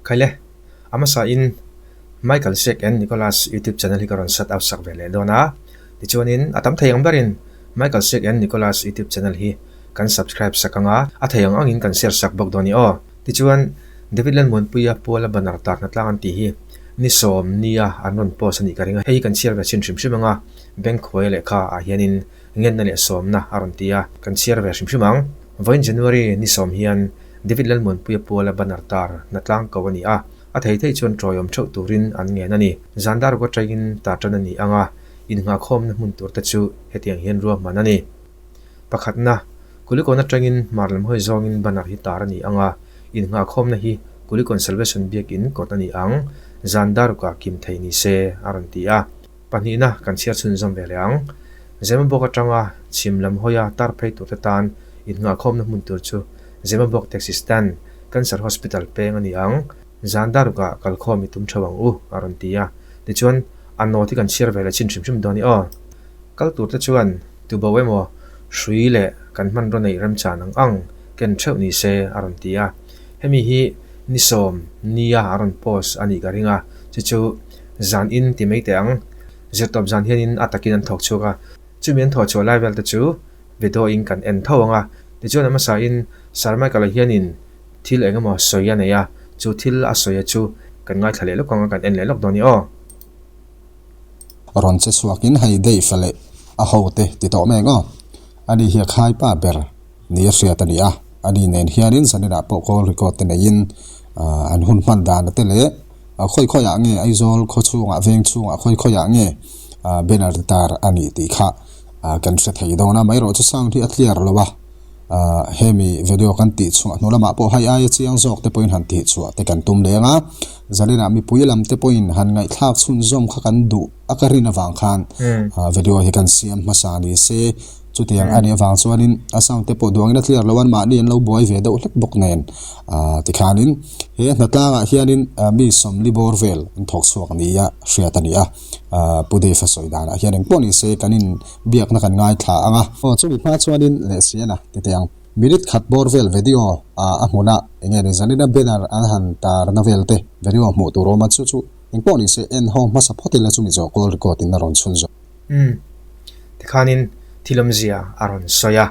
Khaile, a hmasa in Michael Sheikh and Nicholas YouTube channel hi ka rawn set up sak ve leh dawn a. Tichuanin a tam thei ang berin Michael Sheikh and Nicholas YouTube channel hi kan subscribe sak ang a, a thei ang angin kan share sak bawk dawn i aw. Tichuan David Lalmuanpuia Puala banner tarna tlang an tih hi ni sawm nia an rawn post a nih ka ring a, hei hi kan chhiar ve chhin hrim hrim ang a, bank khuaia lehkha ah hianin ngenna leh sawmna a rawn ti a, kan chhiar ve hrim hrim ang. Vawiin January ni sawm hian David Lalmuanpuia Puala banner tar na tlang ko a ni a, a thei thei chuan tawiawm theuh turin an ngen a ni. Zandar Guaṭaiin tar tan a ni ang a, innghahkhawmna hmun tur te chu hetiang hian ruahman a ni. Pakhatna, Kulikawn atangin hmar lam hawi zawngin banner hi tar a ni ang a, innghahkhawmna hi Kulikawn Salvation Biakin kawt a ni ang, zan darukah kim thei ni se, a rawn ti a. Pahnihna kan chhiar chhunzawm ve leh ang. Zemabawk atanga chhim lam hawia tar phei turte tan innghahkhawmna hmun tur chu Zemabawk Taxi Stand, Cancer Hospital peng a ni ang, zan darukah kalkhawm i tum theuh ang u, a rawn ti a. Tichuan, a note hi kan chhiar ve leh chin hrim hrim dawn i aw. Kal turte chuan tubo emaw hrui leh kan hmanraw neih remchan ang ang ken theuh ni se a rawn ti a. Hemi hi ni sawm nia a rawn post a nih ka ring a, chu chu zan in ti mai teh ang. Zirtawp zan hianin a takin an thawk chhuak a, chumi an thawh chhuah lai vel te chu video in kan en tho ang a. Tichuan a hmasa in Sir Michael-a hianin thil eng emaw sawi a nei a, chu thil a sawi a chu kan ngaithla leh lawk ang a, kan en leh lawk dawn i aw. Rawn che chhuakin hei Dave-a leh a hote ti tawh mek aw. Ani hi a khaipa ber ni a hriat a ni a, ani nen hianin zaninah pawh call record te neiin an hun hman dan te leh khawi khawiah nge Aizawl khaw chhungah veng chhungah khawi khawiah nge banner te tar a nih tih kha kan hre thei dawn a, amaherawhchu chu sound hi a clear lo a. Hemi video kan tih chhuah hnu lamah pawh hei aia chiang zawk te pawhin han tih chhuah te kan tum leng a, zaninah mipui lam te pawhin han ngaihthlak chhunzawm kha kan duh a ka rin avang khan video hi kan siam hmasa ni se chutiang a nih avang chuanin a sound te pawh duangin a clear lo a mahni an lo buai ve deuh hlek bawk nen tikhanin he hnatlangah hianin mi sawmli bawr vel an thawk chhuak nia hriat a ni a. Pu Dave a sawi danah hian engpawh ni se kan in biakna kan ngaithla ang a. Aw chumi hma chuanin leh sian a ti teh ang. Minute khat bawr vel video a hmun a enge ni zanina banner an han tar na vel te video hmuh tur awm a chu chu engpawh ni se en ho hmasa phawt ila chumi zawh call record in a rawn chhun zawh. Umm tikhanin thil awmzia a rawn sawi a,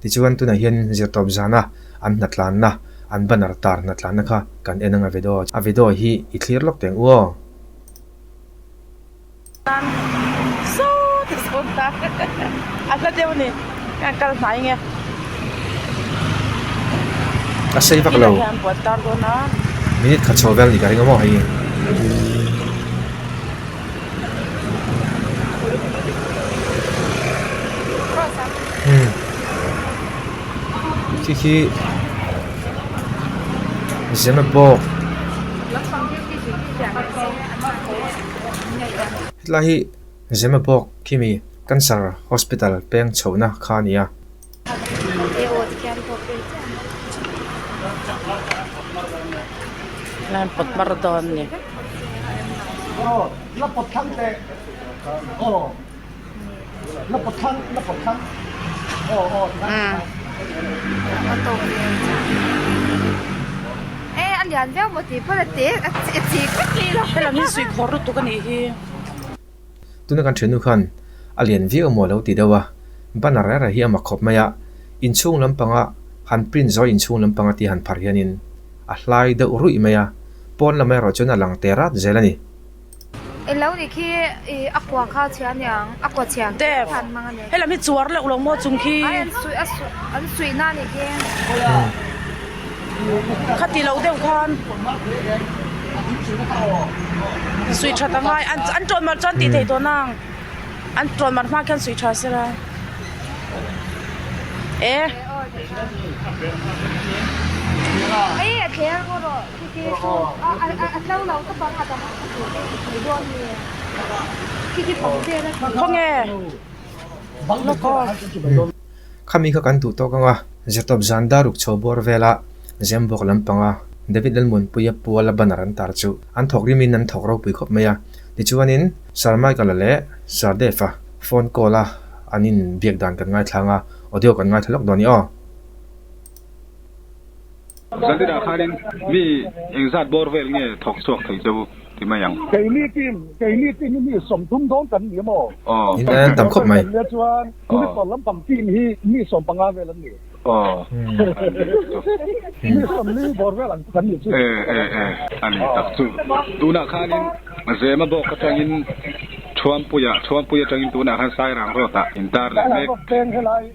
tichuan tunah hian zirtawp zana an hnatlanna an banner tar hnatlanna kha kan en ang a video a video hi i thlir lawk teh ang u aw. A sei vak lo minute khat chho vel ni ka ring a maw hei umm khi khi Zemabawk. Hetlai hi Zemabawk khimi Cancer Hospital peng chhohna kha a ni a. Tuna kan thiannu khan a lian viau maw lo ti deuh a, banner reng reng hi a mak khawp mai a, inchhung lampanga han print zawh inchhung lampanga tih han phar hianin a hlai deuh ruih mai a, pawn lam erawh chuan a lang teh rat zel a ni. Elo ni khi i a kua kha chhia aniang a kua chhia ang Dev khan hmang ania helam hi chuar leuh lo maw chung khi ai an suih a suih an suih na ni khi khati lo deuh khan suih that angai an an tawn mar chuan tih theih tawh nang an tawn mar hma khian suih tha sela e ei a thler maw rawh. Khawnge lawk aw. Khami kha kan duh tawk ang a, zirtawp zan dar ruk chho bawr vela Zembawk lampanga David Lalmuanpuia puala banner an tar chu an thawk rimin an thawk ropui khawp mai a. Tichuanin Sir Michael-a leh Sir Dave-a phone call-a an inbiak dan kan ngaithla ang a, audio kan ngaithla lawk dawn i aw. Zandina khanin mi engzat bawr vel nge thawk chhuak thei che u ti mai ang. Keini team, keini team hi mi 30 dawn kan ni maw? Aw. In an tam khawp mai. Kan nia chuan Kulikawn lampang team hi mi 15 vel an ni. Aw. Mi 40 bawr vel ang chu kan ni chu. E e e a ni tak chu. Tunah khanin Zema bawk atangin Thuampuia, Thuampui atangin tunah khan Sairang Road ah intar leh mek. Sairang Road peng helai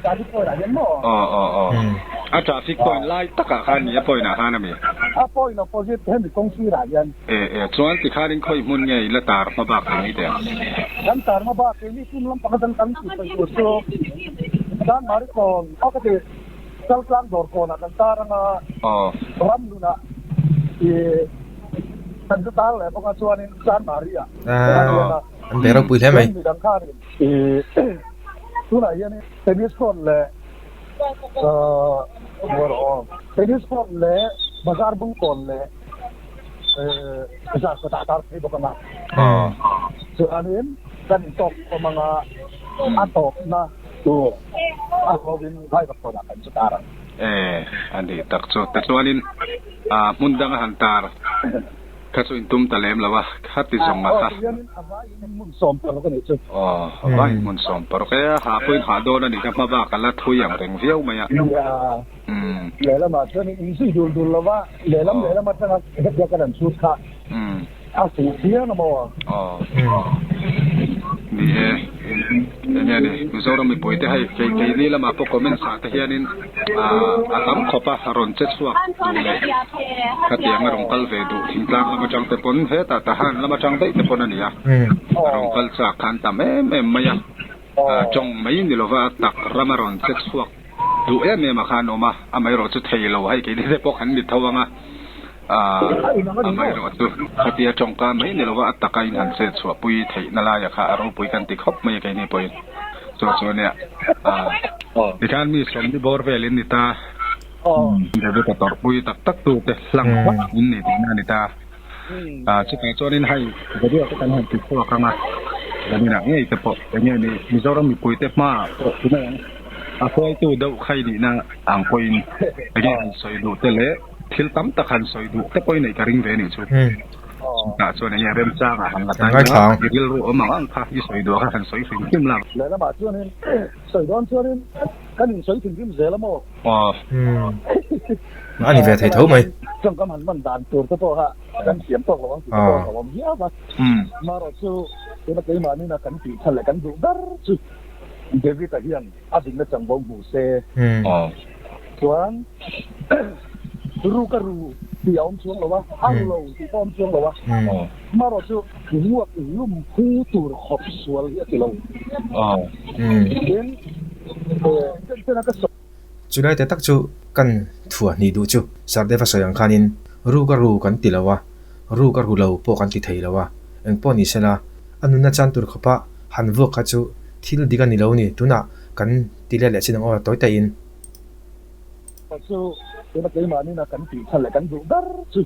Traffic point ah hian maw? Aw aw aw. A traffic point lai takah khan ni a point ah khan a mi? A point opposite hemi kawng sirah hian. E e chuan tikhanin khawi hmun nge i la tar hma bak thei mai teh ang? Kan tar hma bak keini tum lampang atang kan tih sawi tur chu Chanmari kawn aw ka ti Chaltlang dawr kawnah kan tar anga Ramhlunah i kan chu tar leh bawk a chuanin Chanmari ah An be ropui hle mai. Midang khanin Tunah hian tennis court leh tennis court leh bazar bungkawn leh bazar kawtah tar phei bawk ang a. Chuanin kan intawk khawm ang a, a tawpna tur a hovin Vaivakawnah kan chu tar ang. E, a nih tak chu. Tichuanin hmun danga han tar. Kha chu in tum ta lem lo a, kha ti zawng a kha. Aw, tihianin a vaiin hmun 16 a nih chu. Aw, a vaiin hmun 16 e, ha pawhin hah dawn a nih kha, hma bak a la thui ang reng viau mai a. Nia, lehlamah chuan in zui dul dul lo va, lehlam lehlam atanga hetia kan han chhut kha a fuh phian a maw? Aw, ni e, enge ni, Mizoram mipuite hei kei keini lamah pawh comments ah te hianin a tam khawp a, rawn che chhuak duh leh khatiang a rawn kal ve duh thingtlang lam atang te pawn hetah Tahan lam atang daih te pawn a ni a, a rawn kal chak khan tam em em mai a, tawng mai ni lova tak ram a rawn che chhuak duh em em a khan awm a, amaherawh chu thei lo hei keini te pawh kan ni tho ang a, amaherawh chu khatia tawngka mai ni lova a taka in han chet chhuah pui theihna laia kha a ropui kan ti khawp mai a keini pawhin. Chu chu nia. Tikhan mi 40 bawr vel in ni ta. David a tawrhpui tak tak tu te hlang hlak in ni tihna a ni ta. Chutah chuanin hei video te kan han ti chhuak ang a, zaninah ngei te pawh eng nge ni Mizoram mipui te hmaah pawh ti mai ang. A hruaitu deuh kha i nihna ang pawhin eng nge han sawi duh te leh thil tam tak han sawi duh te pawh i neih ka ring ve a nih chu. Chutah chuan enge remchang ah han la tan a, i rilru awm ang ang kha i sawi duh kha han sawi hrim hrim la. Lehlamah chuanin sawi dawn chuanin kan insawi thinrim zel a maw? Aw. A ni ve thei tho mai. Tawngkam han man dan tur te pawh kha kan thiam tawk lo ang tih te pawh a awm hiau a. Marawh chu tuna keimahni na kan tih chhan leh kan duh ber chu David-a hian a dinna chanvo hmu se. Chuan ru ka ru tih a awm chuang lo a, a ru lo tih pawh a awm chuang lo a. Marawh chu vuak lum phu tur khawp sual hi a ti lo. Tin, chen a ka sawi. Chulai te tak chu kan thuah hnih duh chu Sardeva sawi ang khanin ru ka ru kan ti lo a, ru ka ru lo pawh kan ti thei lo a, engpawh ni sela a nunna chan tur khawpa han vuak kha chu thil dik a ni lo ni, tunah kan ti let leh chin ang aw tawi tahin. Chu tuna keimahni na kan tih chhan leh kan duh ber chu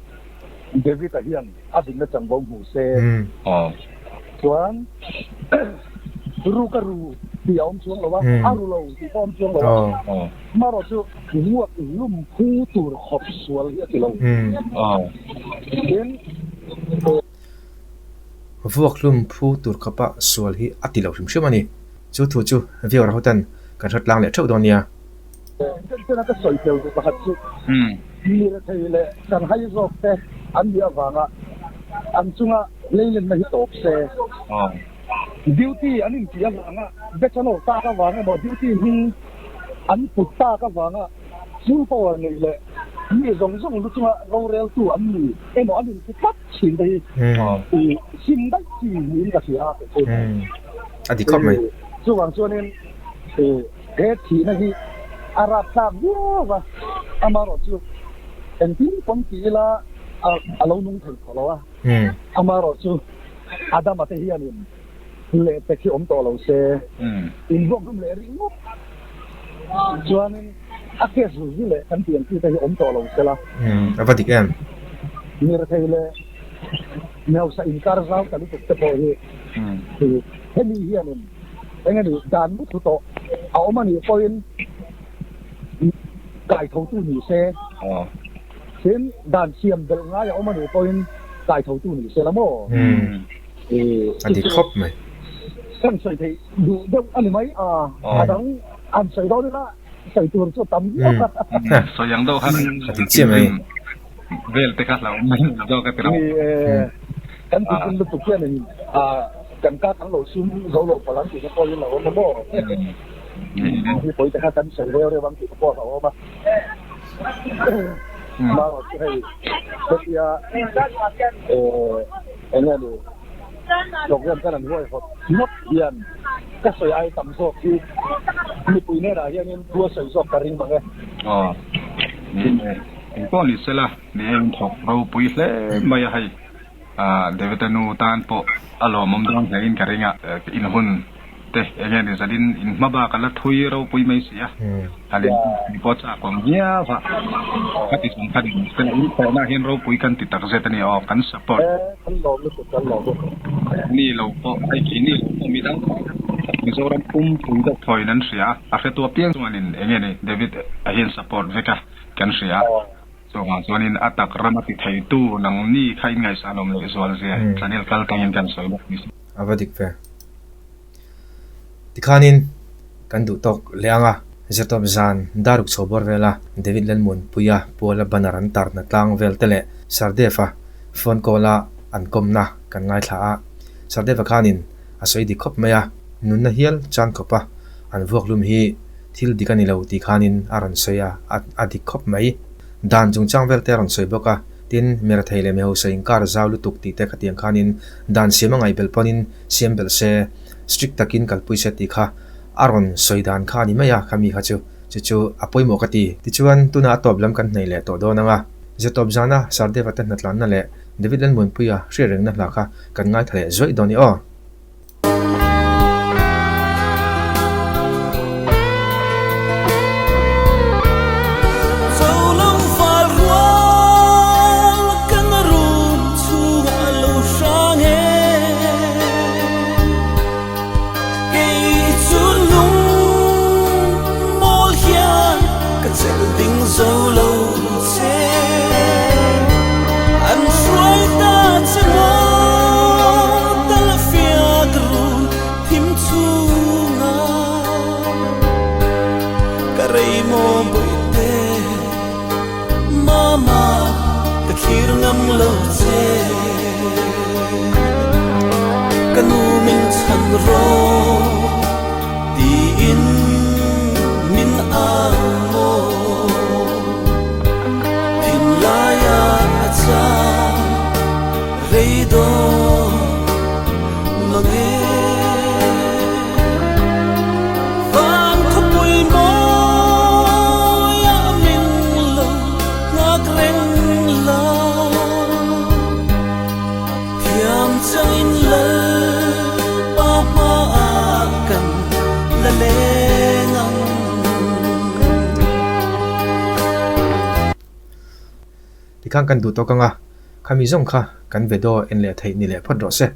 David-a hian a dinna chanvo hmu se. Chuan ru ka ru tih a awm chuang lo a, a ru lo tih pawh a awm chuang lo a. Marawh chu vuak lum phu tur khawp sual hi a ti lo. Tin. Vuak hlum phu tur khawpa sual hi a ti lo hrim hrim a ni. Chu thu chu viewer ho ten kan hre tlang leh theuh dawn nia. Chutiang ka sawi tel duh pakhat chu mi rethei leh Shanghai zawk te an nih avanga an chunga leilenna hi tawp se. Duty an intih avanga Bachelor tak avang emaw duty hming an put tak avanga full power neih leh mi zawng zawng lu chunga roreltu an ni emaw an inti tlat thin te hi sim daih chi niin ka hria a kei chu. A dik khawp mai. Chuvang chuanin he thihna hi a rapthlak viau a, amaherawh chu engtin pawn ti ila a lo nung thei tawh lo a, amaherawh chu Adama te hianin lehpek hi awm tawh lo se, invuak hlum leh ringawt chuanin a case zui leh kan tih ang chi te hi awm tawh lo sela. A va dik em? Mirthei leh Hausa inkar zau ta lutuk te pawh hi hemi hianin eng emaw dan muthu tawh a awm a nih pawhin Kaithotu ni se. Tin, dan siam belh ngai a awm a nih pawhin kaithotu ni se la maw? A dik khawp mai. Kan sawi theih duh deuh a ni mai a, a dang an sawi dawn ila sawi tur chu a tam viau a. Sawi ang deuh khan a dik chiah mai. Vel te kha hlauh mai zawk a ti lo. Ni e, kan tihpun lutuk hianin kan ka kan lo sum zo lo palh ang tih te pawhin lo awm a maw? Hi pawi te kha kan sawi reu reu ang tih te pawh a awm a. Marawh chu hei hetia eng nge ni program kan an huaihawt ngawt hian ka sawi ai tam zawk hi mipui hnenah hianin thu a sawi zawk ka ring mang e. Aw ni e, engpawh ni sela ni e in thawk ropui hle mai a hei David-a nu tan pawh a lawmawm dawn hle in ka ring a, in hun te enge ni zalin in hma bak a la thui ropui mai si a, han in tih pawh chak awm viau a, ka ti chung khan in sela in thawhna hian ropui kan ti tak zet a ni aw, kan support. Ni lo pawh hei khi ni lo pawh midang Mizoram pumpui deuh thawiin an hria a, a hretu apiang chuanin enge ni David a hian support vek a kan hria a. Chuvang chuanin a tak ram a ti theitu nangni kha in ngaihsan awm leh zual zia channel kal tangin kan sawi bawk ni. A va dik ve. Tikhanin kan duh tawk leh ang a, Zirtawp zan daruk chho bawr vela David Lalmuanpuia puala banner an tarna tlang vel te leh Sardeva phone call a an kawmna kan ngaithla a, Sardeva khanin a sawi dik khawp mai a, nunna hial chan khawpa an vuaklum hi thil dik a ni lo tih khanin a rawn sawi a, a dik khawp mai. Dan chungchang vel te a rawn sawi bawk a, tin, Merathei leh Mehausa inkar zau lutuk tih te khatiang khanin dan siam a ngaihbelh pawnin siam belh se, strict takin kalpui se tih kha a rawn sawi dan kha a ni mai a, khami kha chu chu chu a pawimawh ka ti. Tichuan, tunah a tawp lam kan hnaih leh tawh dawn ang a, Zetawp zana Sardeva te hnatlanna leh David Lalmuanpuia hriatrengna hla kha kan ngaithla leh zuaih dawn i aw. Tikhan kan duh tawk ang a, khami zawng kha kan video en leh theih ni leh phawt rawh se.